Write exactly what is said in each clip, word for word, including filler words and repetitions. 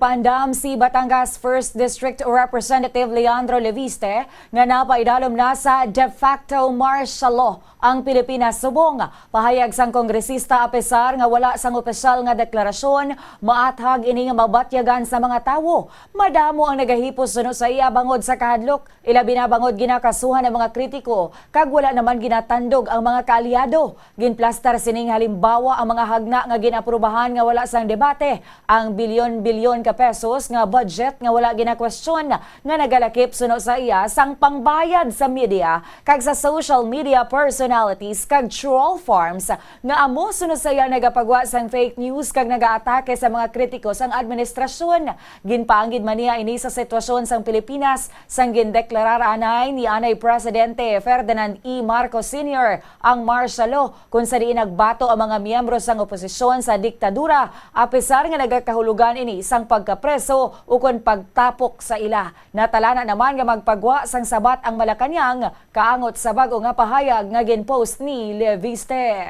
Paandam si Batangas First District Representative Leandro Leviste nga napaidalom na sa de facto martial law ang Pilipinas subong pahayag sang kongresista. Apesar nga wala sang opisyal nga deklarasyon, maathag ini nga mabatyagan sa mga tawo. Madamo ang nagahipos suno sa iya bangod sa kahadlok, ilabi na bangod ginakasuhan ang mga kritiko kag wala naman ginatandog ang mga kaalyado. Ginplastar sining halimbawa ang mga hagna nga ginaprubahan nga wala sang debate, ang bilyon-bilyon ka pesos nga budget nga wala ginakwestiyon nga nagalakip suno sa iya sang pangbayad sa media kag sa social media personalities kag troll farms nga amo suno sa iya nagapagwa sang fake news kag nagaatake sa mga kritiko sang administrasyon. Ginpaanggid man niya ini sa sitwasyon sang Pilipinas sang gindeklarar anay ni anay Presidente Ferdinand E. Marcos Senior ang martial law, kung sa diin nagbato ang mga miyembro sang oposisyon sa diktadura, apesar nga nagakahulugan ini sang pagkapreso ukon pagtapok sa ila. Natalana naman nga magpagwa sang sabat ang Malacañang kaangot sa bag-o nga pahayag nga ginpost ni Leviste.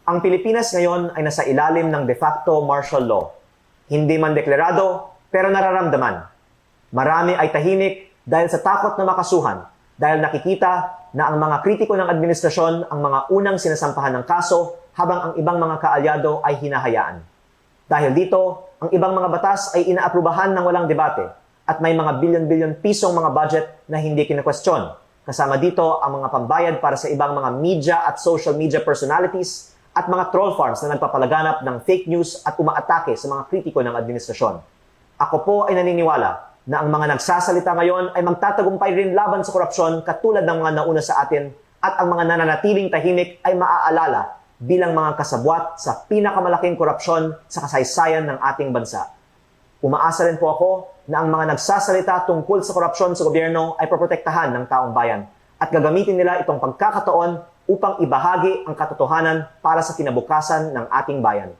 Ang Pilipinas ngayon ay nasa ilalim ng de facto martial law. Hindi man deklarado, pero nararamdaman. Marami ay tahimik dahil sa takot na makasuhan, dahil nakikita na ang mga kritiko ng administrasyon ang mga unang sinasampahan ng kaso, habang ang ibang mga kaalyado ay hinahayaan. Dahil dito, ang ibang mga batas ay inaaprubahan ng walang debate, at may mga bilyon-bilyon pisong mga budget na hindi kinakwestiyon. Kasama dito ang mga pambayad para sa ibang mga media at social media personalities at mga troll farms na nagpapalaganap ng fake news at umaatake sa mga kritiko ng administrasyon. Ako po ay naniniwala na ang mga nagsasalita ngayon ay magtatagumpay rin laban sa korupsyon, katulad ng mga nauna sa atin, at ang mga nananatiling tahimik ay maaalala bilang mga kasabwat sa pinakamalaking korupsyon sa kasaysayan ng ating bansa. Umaasa rin po ako na ang mga nagsasalita tungkol sa korupsyon sa gobyerno ay poprotektahan ng taong bayan at gagamitin nila itong pagkakataon upang ibahagi ang katotohanan para sa kinabukasan ng ating bayan.